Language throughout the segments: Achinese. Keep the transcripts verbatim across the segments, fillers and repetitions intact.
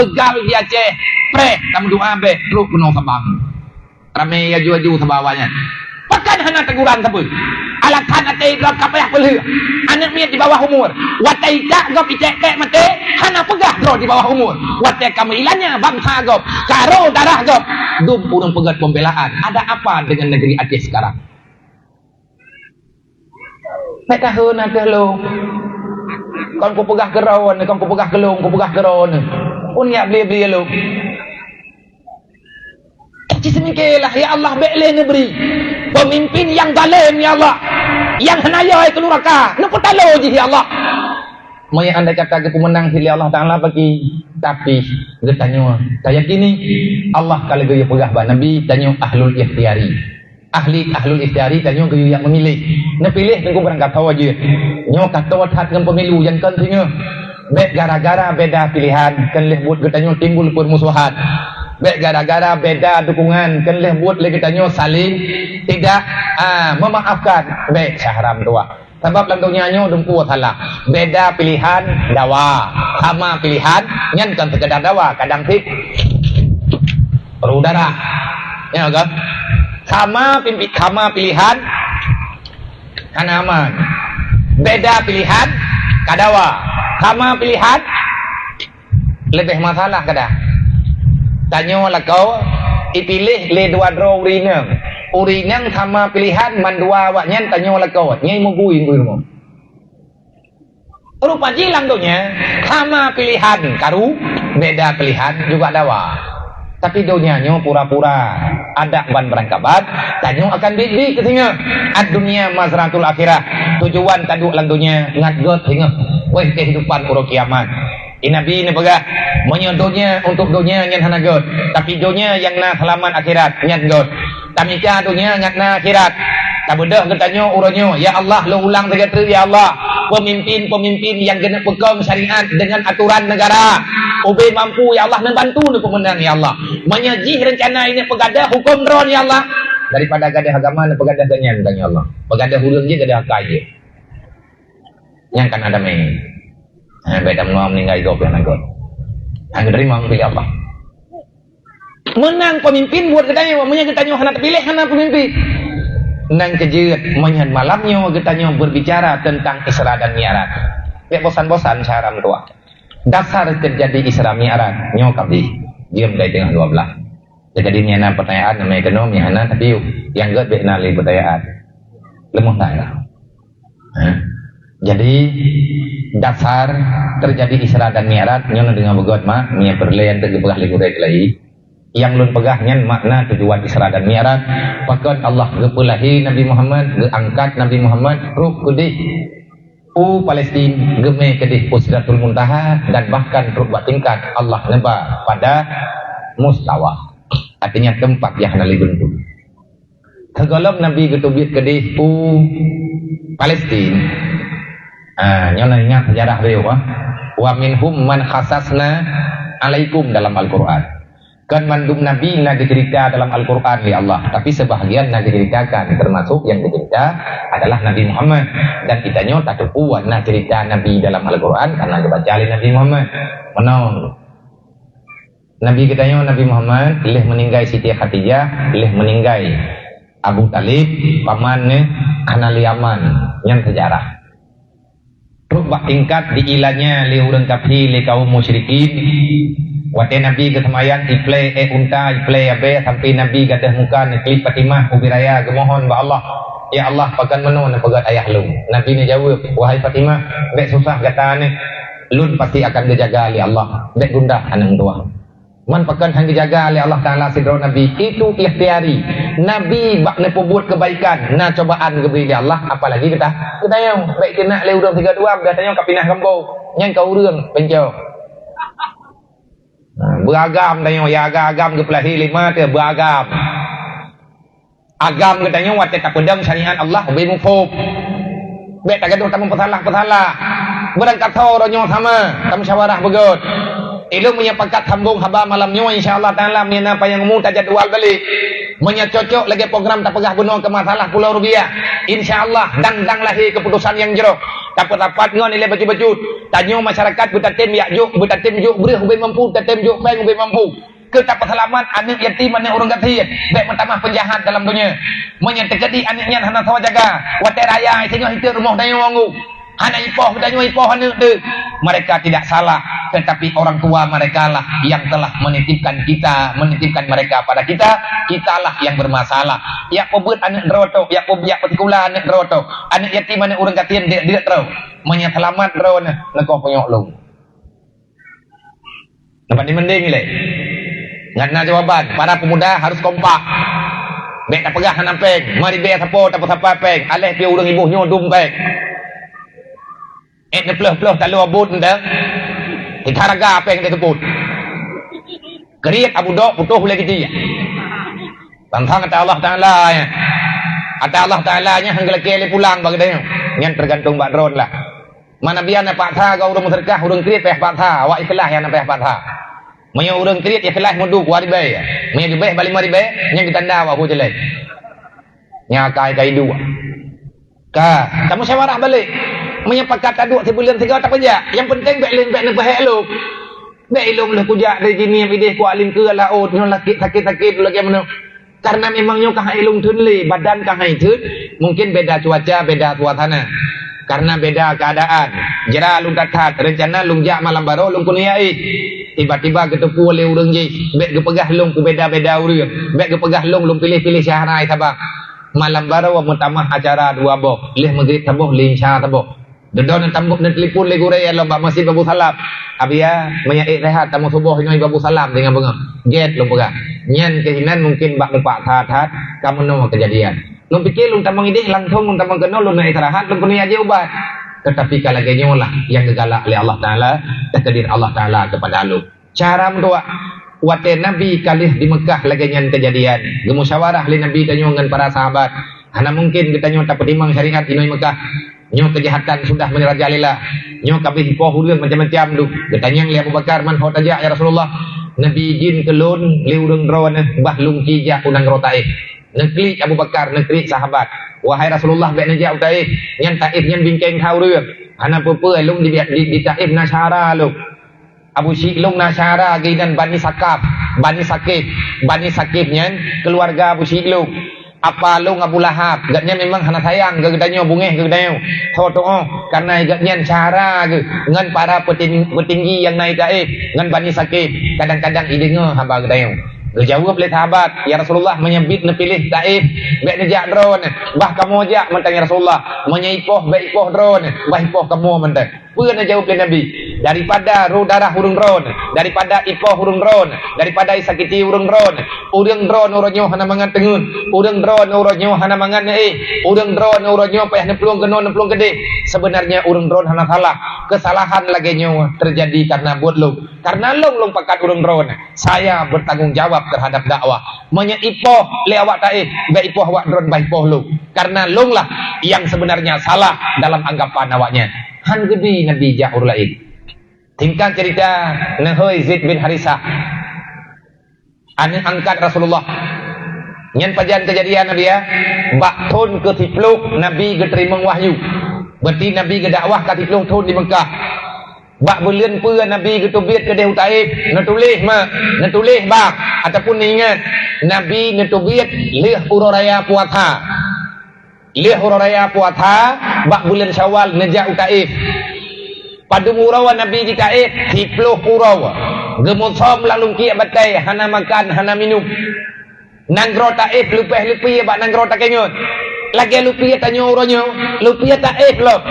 Peugah di Aceh, preh tameudoa bèk trok keunoe Sabang. Ramé aju-aju sabawa nyan. Pakon hana teguran sapeue? Alasan até droe ka payah peulheueh. Aneuk miet di bawah umur. Watèe icak gob icek-cek maté, hana peugah droe di bawah umur. Watèe ka meuilannya bansa gob, karo darah gob, dum ureueng peugöt pembelaan. Ada apa dengan negeri Aceh sekarang? Peuet tahun ateueh lôn. Kon kupeugah keu droeneuh, kon kupeugah keu lôn, kupeugah keu droeneuh. Pun jak bli-bli lôn. Ci seumike lah, ya Allah, bèk lé neubri pemimpin nyang zalem, ya Allah, nyang hana yö keu nuraka, neupeutalo jih, ya Allah. Meunyoe andai kata geupeumeunang lé Allah Taala bagi, tapi geutanyoe tayakini Allah ka lagèe geupeugah bak Nabi, tanyoe ahlul ikhtiyari. Ahli ahlul ikhtiyari tanyoe geuyue nyang meumiléh. Neupiléh teungku barangkasoe jeuet. Nyoe ka toe that ngon pemilu nyang kon singoh. Bèk gara-gara beda pilihan, kon lheueh buet geutanyoe timbul peurmusohan. Bèk gara-gara beda dukungan, kon lheueh buet lé geutanyoe saling tidak, ah, memaafkan. Bèk, syah haram tuha. Sabab lam donya nyoe dumpeue salah. Beda pilihan dawa, sama pilihan nyan kon sekedar dawa, kadang sit peuru darah. Ya kan? Sama pimpi-, sama pilihan hana aman. Beda pilihan ka dawa. Sama pilihan leubeh masalah kadang. Tanyoe lakoe ipiléh lé dua droe ureueng inong. Ureueng inong sama pilihan mandua awaknyan tanyoe lakoe. Nyan meugui-gui rumoh. Rupa jih lam donya sama pilihan karu, beda pilihan juga dawa. Tapi donya nyoe pura-pura, adak ban beurangkabat, tanyoe akan biet-biet keu singoh. Ad-dunya mazratul akhirah, tujuan taduek lam donya ngat göt singoh, wéh kehidupan uroe kiamat. Di Nabi neupeugah, meunyoe donya untuk donya nyan hana göt, tapi donya nyang na seulamat akhirat nyan göt. Tamita donya ngat na akhirat. Tabeudôh geutanyoe uroe nyoe, ya Allah, lôn ulang sigoe teuk, ya Allah. Pemimpin-pemimpin nyang keuneuk peukong syariat dengan aturan negara. Ubé mampu, ya Allah, neubantu neupeumeunang, ya Allah. Meunyoe jih reuncana ini peugadôh huköm droen, ya Allah, daripada gadôh agama neupeugadôh geuh nyan, ya Allah. Peugadôh ureueng jih gadôh akai jih. Nyang kana damé. Ha, beda menua meninggai gob yang nangkot. Hang terima pilih Allah. Menang pemimpin buat geutanyoe, meunyoe geutanyoe hana terpilih, hana pemimpin. Nang keujeuet, meunyoe malam nyoe geutanyoe berbicara tentang Isra dan Mi'raj. Bèk bosan-bosan cara meutuah. Dasar terjadi Isra Mi'raj nyoe kabi. Jeuem dari tengah dua belas. Jadi, meunyoe na pertanyaan, namanya keunoe, meunyoe hana, tapi nyang gèt bèk na lé pertanyaan. Leumah na ya. Ha? Jadi, dasar terjadi Isra dan Mi'raj, nyoe na deungoe beugöt, mak, meunyoe peureulèe nyang teupeugah lé gurèe keulayi. Nyang lôn peugah nyan makna tujuan Isra dan Mi'raj. Pakon Allah geupeulahé Nabi Muhammad, geuangkat Nabi Muhammad, trok keudéh u Palestin, geumé keudéh u Sidratul Muntaha, dan bahkan trok bak tingkat Allah neuba pada Mustawa. Artinya, teumpat nyang hana lé geuntung. Sigohlom Nabi geuteubiet keudéh u Palestin. Ah, nyoe na ingat sejarah beliau, ah. "Wa minhum man khasasna alaikum" dalam Al-Quran. Kon mandum nabi na geucerita dalam Al-Quran lé Allah, tapi sebahagian na geuceritakan, termasuk nyang geucerita adalah Nabi Muhammad. Dan geutanyoe tateupeue na cerita Nabi dalam Al-Quran karena geubaca lé Nabi Muhammad. Meunan. Nabi geutanyoe, Nabi Muhammad, lheueh meuninggai Siti Khadijah, lheueh meuninggai Abu Thalib, paman neuh hana lé aman, nyan seujarah. Trok bak tingkat diilanya lé ureueng kafé, lé kaum musyrikin. Watèe Nabi geuseumayang, iplè èk unta, iplè abèe, sampai Nabi gadoh muka neuklip Fatimah ubé raya geumohon bak Allah, "Ya Allah, pakon meunoe neupeugöt ayah lôn?" Nabi neujaweueb, "Wahai Fatimah, bèk susah gata neuh. Lôn pasti akan geujaga lé Allah. Bèk gundah aneuk tuha." Man pakon han geujaga lé Allah Taala sidroe nabi, itu ikhtiari. Nabi bak neupeubuet keubaikan na cobaan geubri lé Allah, apalagi geuta-, geutanyoe. Bèk keuneuk lé ureueng sigoe dua, geutanyoe ka pinah gampông, nyan ka ureueng peunco. Nah, beuagam tanyoe, ya agam-agam geupeulahé lé ma teuh beuagam. Agam geutanyoe watèe tapeudong syariat Allah ubé muphom. Bèk tagadoh tameupeusalah-peusalah. Beurangkasoe uroe nyoe sama, tamusyawarah beugöt. Ilôn meunyoe pakat sambông haba malam nyoe, insya Allah Taala, meunyoe na payang umu tajadwal balik. Meunyoe cocok lagèe program tapeugah bunoe keu masalah Pulo Rubiah, insya Allah dang-dang lahé keuputusan nyang jroh. Tapeurapat ngon ilèe bacut-bacut. Tanyoe masyarakat beutatem jak jok, beutatem jok breueh ubé mampu, tatem jok péng ubé mampu. Keu tapeuseulamat aneuk yatim, aneuk ureueng gasien, bèk meutamah peunjahat dalam donya. Meunyoe teukeudi aneuk nyan hana soe jaga, watèe raya singoh iteuek rumoh tanyoe anggô. Hana ipoh geutanyoe ipoh aneuk teuh. Mereka tidak salah, tetapi orang tua merekalah yang telah menitipkan kita, menitipkan mereka pada kita, kitalah yang bermasalah. Jak peubeuet aneuk droe tôh, jak peubeuet, jak peusikula aneuk droe tôh, aneuk yatim, aneuk ureueng gasien deuek-deuek droe. Meunyoe seulamat droeneuh, neukoh peunyok lôn. Dapat dimending ilèe. Ngat na jawaban, para pemuda harus kompak. Bèk tapeugah hana péng, meuribèe sapo tapeusapa péng, aléh pih ureueng iboh nyoe dum péng. Ék neupleuh-pleuh taloe abot nyan, teuharaga péng teuseupôt. Kriet Abu Dok putôh ulèe geuti. Tantang ata Allah Taala nyan. Ata Allah Taala nyan han geulakèe lé pulang bak geutanyoe. Nyan teugantung bak droeneuh lah. Meunabi na paksa keu ureueng meuseudeukah, ureueng kriet payah paksa, awak ikhlaih nyang payah paksa. Meunyoe ureueng kriet ikhlaih meuduek dua ribèe, meunyoe leubèh bak limong ribèe, nyan geutanda awak hu jalan. Nyan akai ka iduek. Ka, tamusyawarah balek. Meunyoe pakat taduek sibuleuen sigoe tapeujak, nyang peunteng bèk lé bèk neupeuhék lôn. Bèk ilôn lheueh kujak dari sini idéh kuak lingkeue laôt nyoe lakèe sakét-sakét lagèe meunoe. Karena memang nyoe ka hai lôn theun lé, badan ka hai theun, mungkin beda cuaca, beda suasana. Karena beda keadaan. Jra lôn that-that, rencana lôn jak malam baroe lôn keuneuk jak éh. Tiba-tiba geuteupeue lé ureueng jih, bèk geupeugah lôn kubeda-beda ureueng, bèk geupeugah lôn lôn piléh-piléh syahra saban. Malam baroe meutamah acara dua boh, lheueh Maghrib saboh, lheueh Isya saboh. Dudoe neutambok neutelepon lé gurèe lom bak Masjid Babussalam. "Abiya, meunyo ék rehat tamong suboh inoe Babussalam tinggai beungoh." Gèt lôn peugah. Nyan keuh inan mungkin bak mupak that-that ka meunoe keujadian. Lôn pike lôn tamong idéh langsong lôn tamong keunoe lôn na istirahat lôn keuneuk jak ubat. Tetapi ka lagèe nyoe lah nyang geugalak lé Allah Taala, takdir Allah Taala keupada lôn. Cara meutuah, watèe Nabi ka lheueh di Meukah lagèe nyan keujadian, geumusyawarah lé Nabi tanyoe ngon para sahabat, "Hana mungken geutanyoe tapeutimang syariat inoe Meukah. Nyoe keujahatan sudah meurajalela. Nyoe ka abéh ipoh ureueng macam-macam dum." Geutanyong lé Abu Bakar, "Man ho tajak, ya Rasulullah?" "Nabi idin keu lôn lé ureueng droeneuh bah lôn ci jak u nanggroe Taif." Neuklik Abu Bakar, neuklik sahabat, "Wahai Rasulullah, bèk neujak u Taif. Nyan Taif nyan bingkeng that ureueng. Hana peue-peue, lôn di, di, di Taif na syara lôn." Abu Syik lôn na syara geuh inan Bani Sakaf, Bani Sakif. Bani Sakif nyan keuluwarga Abu Syik lôn. Apa lôn Abu Lahab, gobnyan memang hana sayang keu geutanyoe, beungèh keu geutanyoe. Soe tu'oh, kareuna gobnyan syara geuh ngon para peuting-, peutinggi nyang na i Taif, ngon Bani Sakif. Kadang-kadang ideungoe haba geutanyoe. Geujaweueb lé sahabat, "Ya Rasulullah, meunyo bit neupiléh Taif, bèk neujak droeneuh. Bah kamoe jak mantong, ya Rasulullah. Meunyo ipoh, bèk ipoh droeneuh, bah ipoh kamoe mantong." Peue neujaweueb lé Nabi? "Daripada ro darah ureueng droeneuh, daripada ipoh ureueng droeneuh, daripada isakiti ureueng droeneuh, ureueng droeneuh uroe nyoe hana mangat teungeut, ureueng droeneuh uroe nyoe hana mangat neuéh, ureueng droeneuh uroe nyoe payah neuplueng keunoe neuplueng keudéh. Seubeunarnya ureueng droeneuh hana salah. Keusalahan lagèe nyoe teujadi kareuna buet lôn. Kareuna lôn, lôn pakat ureueng droeneuh. Saya bertanggung jawab terhadap dakwah. Meunyo ipoh lé awak Taif, bèk ipoh awak droeneuh, bah ipoh lôn. Kareuna lôn lah nyang seubeunarnya salah dalam anggapan awaknyan." Han geubri Nabi jak ureueng laén. Singkat cerita, neuhôi Zaid bin Harisah, aneuk angkat Rasulullah. Nyan pajan keujadian Nabi, ya? Bak thôn keu siploh Nabi geuteurimong wahyu. Berarti Nabi geudakwah ka siploh thôn di Meukah. Bak buleuen peue Nabi geuteubiet keudéh u Taif? Neutuléh ma, neutuléh bak, ataupun neuingat, Nabi neuteubiet lheueh uroe raya puasa. Lheueh uroe raya puasa, bak buleuen Syawal neujak u Taif. Padum uroe Nabi di Taif? Siploh uroe. Geumeusom lam lungkiek batèe, hana makan, hana minum. Nanggroe Taif leupeh leupie bak nanggroe takeungeut. Lagèe leupie tanyoe uroe nyoe, leupie Taif lom.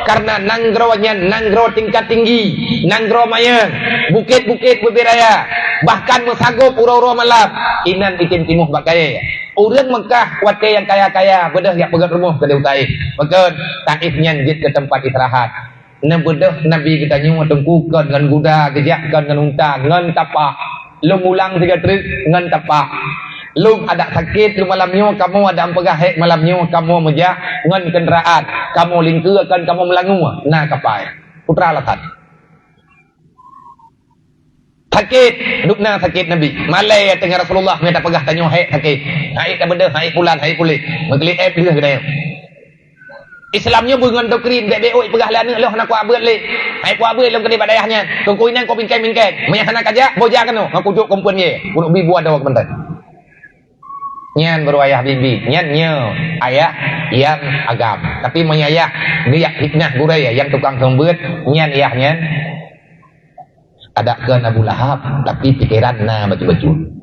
Kareuna nanggroe nyan nanggroe tingkat tinggi, nanggroe manyang, bukét-bukét bubé raya, bahkan meusagôb uroe-uroe malam, inan item timoh bak kayèe. Ureueng Meukah watèe nyang kaya-kaya beudôh jak peugöt rumoh keudéh u Taif. Pakon? Taif nyan jeuet keu teumpat istirahat. Neubeudôh Nabi geutanyoe teungku kon ngon guda, geujak kon ngon unta, ngon tapak. Lôn ulang sigoe treuk, ngon tapak. Lôn adak sakét lôn malam nyoe, kamoe adak meupeugah hék malam nyoe, kamoe meujak ngon keundaraan, kamoe lingkeue kon kamoe meulangue, na kapai. Peue teuma alasan? Sakét, dubna sakét Nabi. Malèe teungoh Rasulullah, meunyo tapeugah tanyoe hèk sakét. Hèk tabeudôh, hèk pulan, hèk puléh. Meukeulieb lheueh geutanyoe. Islam nyoe beungon doktrin, bèk-bèk oi peugah lé aneuk lôn hana kuabeuet lé. Hai kuabeuet lôn keudéh bak dayah nyan. Teungku inong kau bingkai-bingkai. Meunyo hana kajak, boh jak keunoe, ngon kujok kompon ye. Kuluk bi buah dawa keumantöng. Nyan baru ayah bibi. Nyan nyoe ayah nyang agam. Tapi meunyo ayah geujak fitnah gurèe nyang tukang seumeubeuet, nyan ayah nyan adak kheun Abu Lahab, tapi pikeran na bacut-bacut.